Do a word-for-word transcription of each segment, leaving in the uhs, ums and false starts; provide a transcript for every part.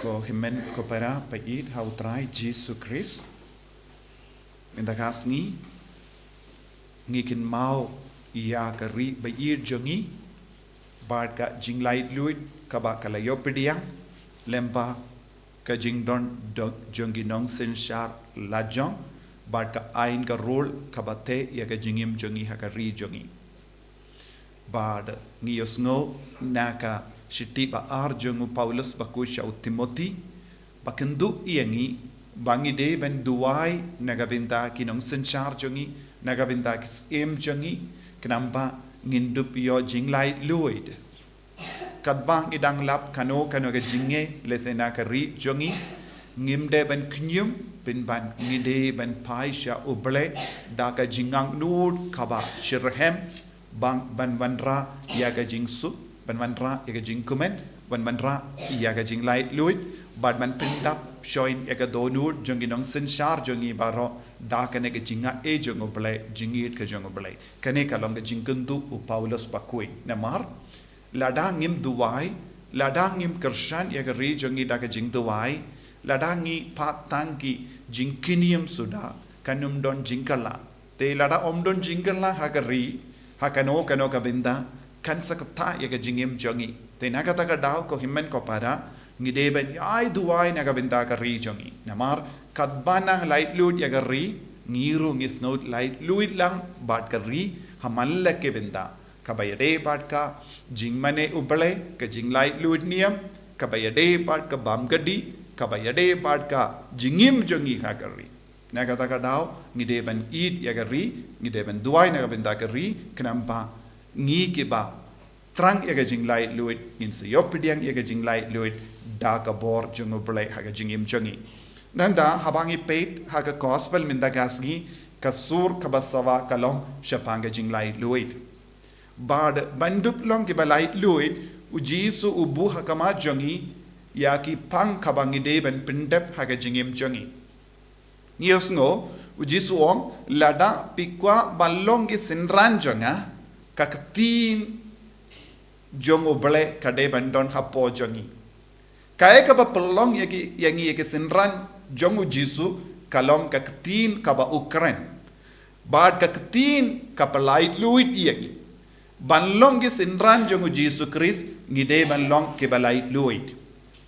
Ko hynmen ko para ba ïeit ha u Trai Jisu Khrist. Mynta ka sngi ngi kynmaw ïa ka ri ba ïeit jong ngi bad ka jinglaitluid kaba ka la ïoh pdiang lyngba ka jingdon jong ki nongsynshar lajong bad ka aiñ ka rule kaba teh ïa ka jingim jong ngi ha ka ri jong ngi. Bad ngi ïohsngew na ka shithi ba ar jong u Paulus bakhuid sha u Timothi ba kynduh ïa ngi ba ngi dei ban duwai na ka bynta ki nongsynshar jong ngi, na ka bynta ki syiem jong ngi, khnang ba ngin dup ïoh jinglaitluid. Katba ngi dang lap kano kano ka jingeh lehse na ka ri jong ngi, ngim dei ban khñium, pynban ngi dei ban phai sha U Blei da ka jingangnud kaba shitrhem, ban ban wanrah ïa ka jingsuk, ban wanrah ïa ka jingkmen, ban wanrah ïa ka jinglaitluid, bad ban pyndap shuh ïa ka dohnud jong ki nongsynshar jong ngi baroh da kane ka jingaiei jong U Blei, jingïeit ka jong U Blei. Kane ka long ka jingkynduh u Paulus bakhuid. Namar lada ngim duwai, lada ngim kyrshan ïa ka ri jong ngi da ka jingduwai, lada ngi phah tang ki jingkhñium suda, kan ym don jingkylla. Te lada ym don jingkylla ha ka ri, ha kano kano ka bynta, kan sa ktah ïa ka jingim jong ngi. Te na kata ka daw ko hynmen ko para, ngi dei ban ïai duwai na ka bynta ka ri jong ngi. Namar katba nang laitluid ïa ka ri, ngi ruh ngi sngew laitluid lang bad ka ri ha man la ki bynta. Kaba ïadei bad ka jingmane U Blei, ka jinglaitluid niam, kaba ïadei bad ka bam ka dih, kaba ïadei bad ka jingim jong ngi ha ka ri. Na kata ka daw ngi dei ban ïeit ïa ka ri, ngi dei ban duwai na ka bynta ka ri, khnang ba ngi kiba thrang ïa ka jinglaitluid ngin sa ïoh pdiang ïa ka jinglaitluid da ka bor jong U Blei ha ka jingim jong ngi. Nangta haba ngi peit ha ka gospel mynta ka sngi, ka sur kaba sawa ka long shaphang ka jinglaitluid. Bad ban dup long kiba laitluid, u Jisu u buh ha khmat jong ngi ïa ki phang kaba ngi dei ban pyndep ha ka jingim jong ngi. Ngi ïohsngew u Jisu u ong, lada phi kwah ban long ki synran jong nga, ka ktien jong U Blei ka dei ban don hapoh jong ngi. Kaei kaba pynlong ïa ki, ïa ngi ïa ki synran jong u Jisu ka long ka ktien kaba u kren. Bad ka ktien kaba laitluid ïa ngi. Ban long ki synran jong u Jisu Khrist ngi dei ban long kiba laitluid.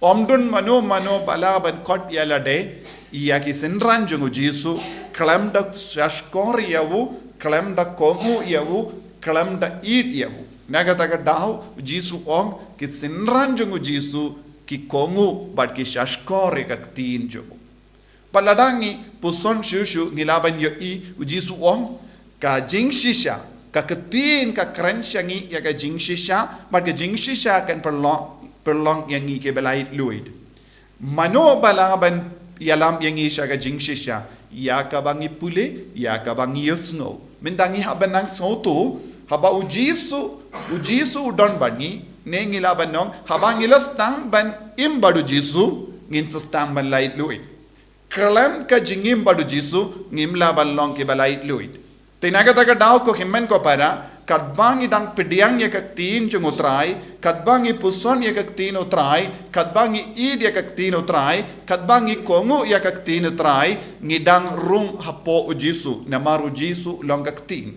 Ym don mano mano ba lah ban khot ïa lade ïa ki synran jong u Jisu, khlem da shahshkor ïa u, khlem da kohnguh ïa u, khlem da ïeit ïa u. Na kata ka daw u Jisu u ong ki synran jong u Jisu ki kohnguh bad ki shahshkor ïa ka ktien jong u. Bad lada ngi puson shuh shuh ngi lah ban ïohi u Jisu u ong ka jingshisha, ka ktien ka kren sha ngi ïa ka jingshisha, bad ka jingshisha kan pynlong, pynlong ïa ngi kiba laitluid. Mano ba lah ban ïalam ïa ngi sha ka jingshisha? Ïa kaba ngi pule, ïa kaba ngi ïohsngew. Mynta ngi hap ban nang sngewthuh, haba u Jisu, u Jisu u don bad ngi, ne ngi lah ban ong, haba ngi la sdang ban im bad u Jisu, ngin sa sdang ban laitluid. Khlem ka jingim bad u Jisu, ngim lah ban long kiba laitluid. Te na kata ka daw ko hynmen ko para, katba ngi dang pdiang ïa ka ktien jong u Trai, katba ngi puson ïa ka ktien u Trai, katba ngi ïeit ïa ka ktien u Trai, katba ngi kohnguh ïa ka ktien u Trai, ngi dang rung hapoh u Jisu, namar u Jisu u long ka ktien.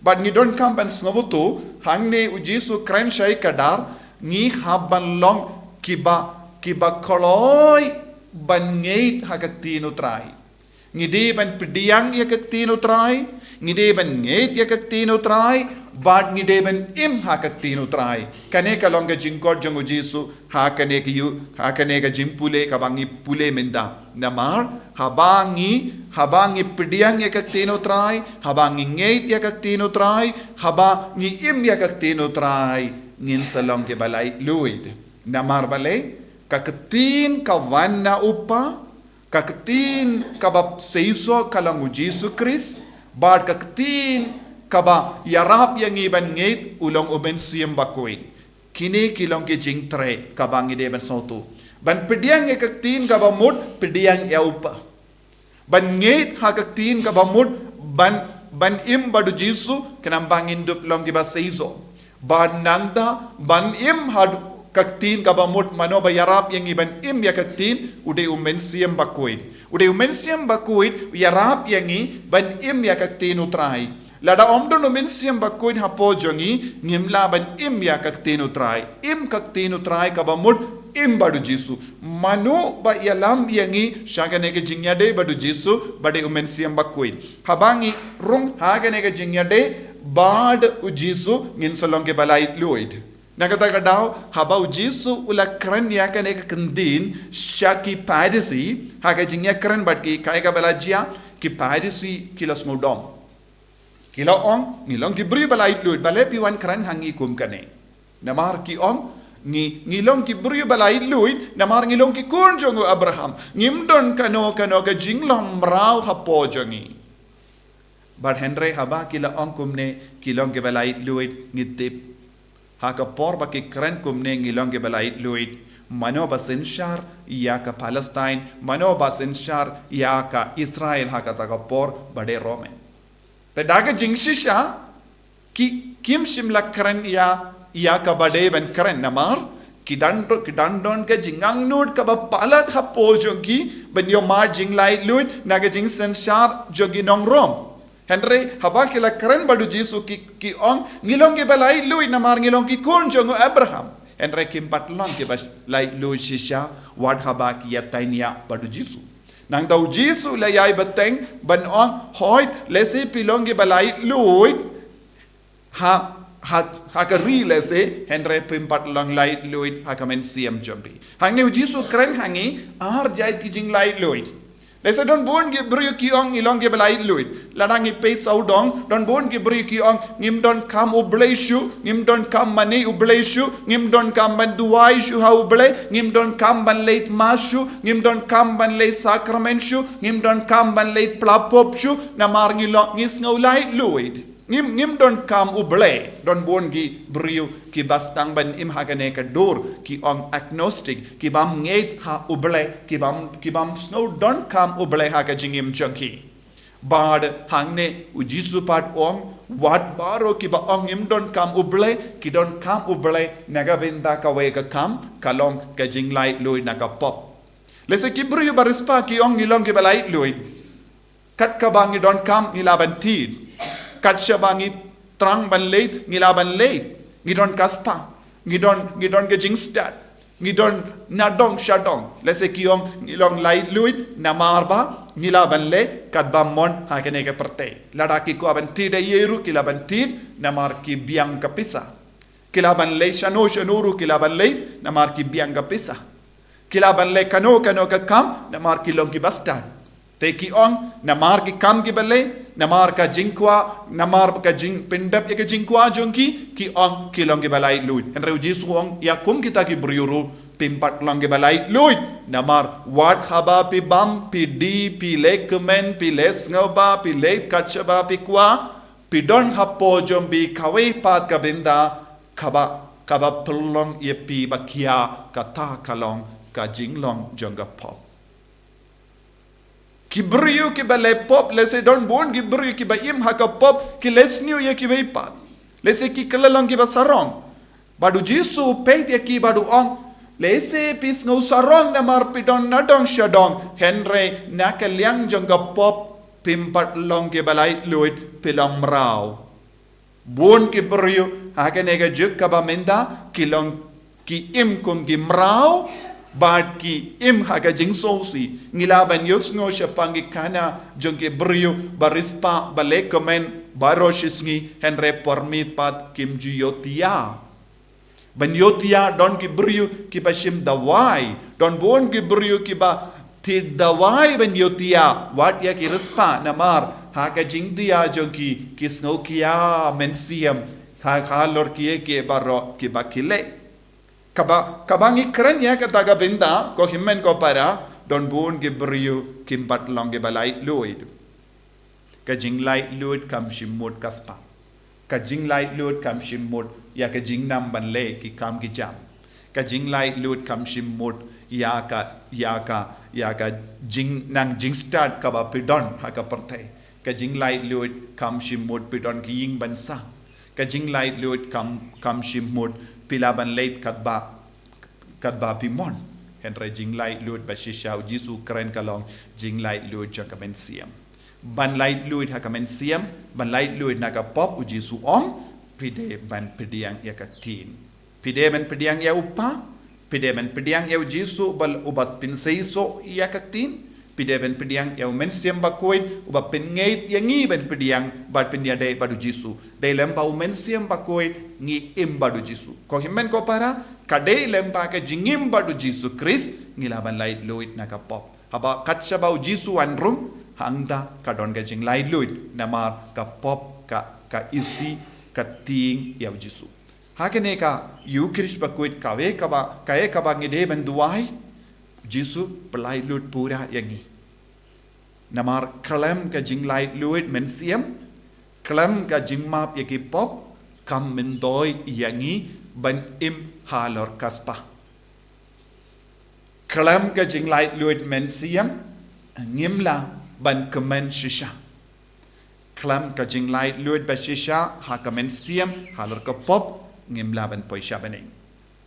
Bad ngi donkam ban sngewthuh, hangne u Jisu u kren shaei ka daw, ngi hap ban long kiba, kiba kloi ban ngeit ha ka ktien u Trai. Ngi dei ban pdiang ïa ka ktien u Trai, ngi dei ban ngeit ïa ka ktien u Trai, bad ngi dei ban im ha ka ktien u Trai. Kane ka long ka jingkhot jong u Jisu, ha kane ka ïu, ha kane ka jingpule kaba ngi pule mynta. Namar, haba ngi, haba ngi pdiang ïa ka ktien u Trai, haba ngi ngeit ïa ka ktien u Trai, haba ngi im ïa ka ktien u Trai, ngin sa long kiba laitluid. Namar balei, ka ktien ka wan na u Kpa, ka ktien kaba seisoh ka long u Jisu Khrist, bad ka ktien kaba ïarap ïa ngi ban ngeit u long u Mynsiem Bakhuid. Kine ki long ki jingtrei kaba ngi dei ban sngewthuh. Ban pdiang ïa ka ktien kaba mut, pdiang ïa u Kpa. Ban ngeit ha ka ktien kaba mut, ban, ban im bad u Jisu, khnang ba ngin dup long kiba seisoh. Bad nangta, ban im ha, ka ktien kaba mut, mano ba ïarap ïa ngi ban im ïa ka ktien, u dei u Mynsiem Bakhuid. U dei u Mynsiem Bakhuid u ïarap ïa ngi ban im ïa ka ktien u Trai. Lada ym don u Mynsiem Bakhuid hapoh jong ngi, ngim lah ban im ïa ka ktien u Trai. Im ka ktien u Trai kaba mut, im bad u Jisu. Mano ba ïalam ïa ngi sha kane ka jingïadei bad u Jisu, ba dei u Mynsiem Bakhuid. Haba ngi rung ha kane ka jingïadei bad u Jisu, ngin sa long kiba laitluid. Na kata ka daw, haba u Jisu u la kren ïa kane ka kyntien sha ki Pharisi, ha ka jingïakren bad ki, kaei kaba la jia, ki Pharisi ki la sngewdom. Ki la ong, ngi long ki briew ba laitluid, balei phi wan kren ha ngi kum kane. Namar ki ong, ngi, ngi long ki briew ba laitluid, namar ngi long ki khun jong u Abraham. Ngim don kano kano ka jinglong mraw hapoh jong ngi. Bad hynrei haba ki la ong kumne, ki long kiba laitluid, ngi tip. Ha ka por ba ki kren kumne, ngi long kiba laitluid, mano ba synshar ïa ka Palestine, mano ba synshar ïa ka Israel ha kata ka por, ba dei Roman. Te da ka jingshisha, ki, kim shym la kren ïa, ïa kaba dei ban kren, namar ki dang don, ki dang don ka jingangnud kaba palat hapoh jong ki ban ïohmad jinglaitluid na ka jingsynshar jong ki nong Rom. Hynrei haba ki la kren bad u Jisu, ki, ki ong, ngi long kiba laitluid namar ngi long ki khun jong u Abraham. Hynrei kim pat long kiba laitluid shisha wat haba ki ïateiñ ïa bad u Jisu. Nangta u Jisu u la ïai bteng ban ong, hooid, lehse phi long kiba laitluid ha, ha, ha ka ri lehse, hynrei phim pat long laitluid ha ka mynsiem jong phi. Hangne u Jisu u kren ha ngi ar jait ki jinglaitluid. Lehse don bun ki briew ki ong ngi long kiba laitluid. Lada ngi peit sawdong, don bun ki briew ki ong, ngim donkam U Blei shuh, ngim donkam mane U Blei shuh, ngim donkam ban duwai shuh ha U Blei, ngim donkam ban leit mass shuh, ngim donkam ban leit sakramen shuh, ngim donkam ban leit pla pop shuh, namar ngi long, ngi sngew laitluid. Ngim, ngim donkam U Blei. Don bun ki briew kiba sdang ban im ha kane ka dur, ki ong agnostic, ki bym ngeit ha U Blei, ki bym, ki bym sngew donkam U Blei ha ka jingim jong ki. Bad hangne u Jisu pat u ong, wat baroh kiba ong ngim donkam U Blei, ki donkam U Blei na ka bynta kawei ka kam, ka long ka jinglaitluid na ka pop. Lehse ki briew ba riewspah ki ong ngi long kiba laitluid. Kat kaba ngi donkam ngi lah ban thied. Kat shaba ngi thrang ban leit ngi lah ban leit. Ngi don ka spah. Ngi don, ngi don ka jingstad. Ngi don nadong shadong. Lehse ki ong ngi long laitluid namar ba ngi lah ban leit katba mon ha kane ka pyrthei. Lada ki kwah ban thied eiei ruh ki lah ban thied namar ki biang ka pisa. Ki lah ban leit shano shano ruh ki lah ban leit namar ki biang ka pisa. Ki lah ban leit kano kano ka kam namar ki long kiba stad. Te ki ong namar ki kam kiba leit, namar ka jingkwah, namar ka jingpyndep ïa ka jingkwah jong ki, ki ong ki long kiba laitluid. Hynrei u Jisu u ong ïa kum kita ki briew ruh, phim pat long kiba laitluid. Namar wat haba phi bam, phi die, phi leh kmen, phi leh sngewbha, phi leit kat shaba phi kwah, phi don hapoh jong phi kawei pat ka bynta kaba, kaba pynlong ïa phi ba khia, kata ka long ka jinglong jong ka pop. Ki briew kiba leh pop, lehse don bun ki briew kiba im ha ka pop, ki leh sniew ïa kiwei pat. Lehse ki kylla long kiba sarong. Bad u Jisu u peit ïa ki bad u ong, lehse phi sngew sarong namar phi don nadong shadong, hynrei na ka liang jong ka pop phim pat long kiba laitluid, phi long mraw. Bun ki briew ha kane ka juk kaba mynta ki long, ki im kum ki mraw bad ki im ha ka jingsngewsih. Ngi lah ban ïohsngew shaphang ki khana jong ki briew ba riewspah ba leh kmen baroh shi sngi, hynrei por miet pat kim ju ïohthiah. Ban ïohthiah, don ki briew kiba shim dawai, don bun ki briew kiba thied dawai ban ïohthiah, wat ïa ki riewspah namar ha ka jingthiah jong ki, ki sngew khia mynsiem ha, halor kiei kiei baroh kiba ki leh. Kaba, kaba ngi kren ïa kata ka bynta, ko hynmen ko para, don bun ki briew kim pat long kiba laitluid. Ka jinglaitluid kam shym mut ka spah. Ka jinglaitluid kam shym mut ïa ka jingnam ban leh ki kam ki jam. Ka jinglaitluid kam shym mut ïa ka, ïa ka, ïa ka jingnang jingstad kaba phi don ha ka pyrthei. Ka jinglaitluid kam shym mut phi don ki ïing ban sah. Ka jinglaitluid kam, kam shym mut phi lah ban leit katba Katba phi mon, hynrei jinglaitluid ba shisha u Jisu u kren ka long jinglaitluid jong ka mynsiem. Ban laitluid ha ka mynsiem, ban laitluid na ka pop, u Jisu u ong, phi dei ban pdiang ïa ka ktien. Phi dei ban pdiang ïa u Kpa, phi dei ban pdiang ïa u Jisu uba, uba pynseisoh ïa ka ktien, phi dei ban pdiang ïa u Mynsiem Bakhuid uba pynngeit ïa ngi ban pdiang bad pynïadei bad u Jisu. Dei lem bad u Mynsiem Bakhuid ngi im bad u Jisu. Ko hynmen ko para, ka dei lem bad ka jingim bad u Jisu Khrist ngi lah ban laitluid na ka pop. Haba kat shaba u Jisu u wan rung, hangta ka don ka jinglaitluid, namar ka pop ka, ka isih, ka tieng ïa u Jisu. Ha kane ka Ïukharist Bakhuid, kawei kaba, kaei kaba ngi dei ban duwai, u Jisu u pyllaitluid pura ïa ngi. Namar khlem ka jinglaitluid mynsiem, khlem ka jingmap ïa ki pop, kam myntoi ïa ngi ban im halor ka spah. Khlem ka jinglaitluid mynsiem, ngim lah ban kmen shisha. Khlem ka jinglaitluid ba shisha ha ka mynsiem, halor ka pop, ngim lah ban poi sha bneng.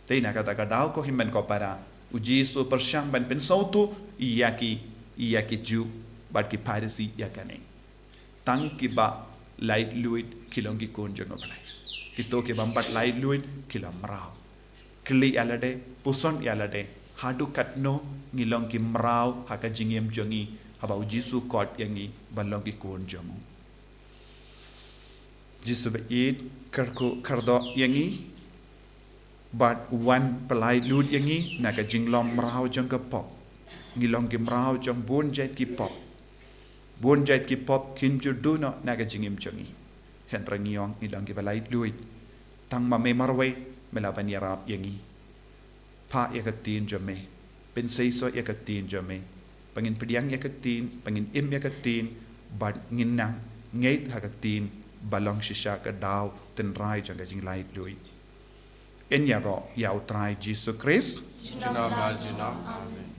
Te na kata ka daw, ko hynmen ko para, u Jisu u pyrshang ban pynsngewthuh ïa ki, ïa ki Jiw bad ki Pharisi ïa kane. Tang kiba laitluid ki long ki khun jong U Blei. Kito ki bym pat laitluid ki long mraw. Kylli ïa lade, puson ïa lade, haduh katno ngi long ki mraw ha ka jingim jong ngi, haba u Jisu u khot ïa ngi ban long ki khun jong u. Jisu ba ïeit, kyrkhu kyrdoh ïa ngi, bad u wan pyllaitluid ïa ngi na ka jinglong mraw jong ka pop. Ngi long ki mraw jong bun jait ki pop. Bun jait ki pop kin ju duh noh na ka jingim jong ngi. Hynrei ngi ong ngi long kiba laitluid. Tang ma me marwei me lah ban ïarap ïa ngi. Phah ïa ka ktien jong me. Pynseisoh ïa ka ktien jong me. Ba ngin pdiang ïa ka ktien, ba ngin im ïa ka ktien, bad ngin nang ngeit ha ka ktien, ba long shisha ka daw tynrai jong ka jinglaitluid. Ngin ïaroh ïa U Trai Jisu Khrist. Junom la junom. Amen.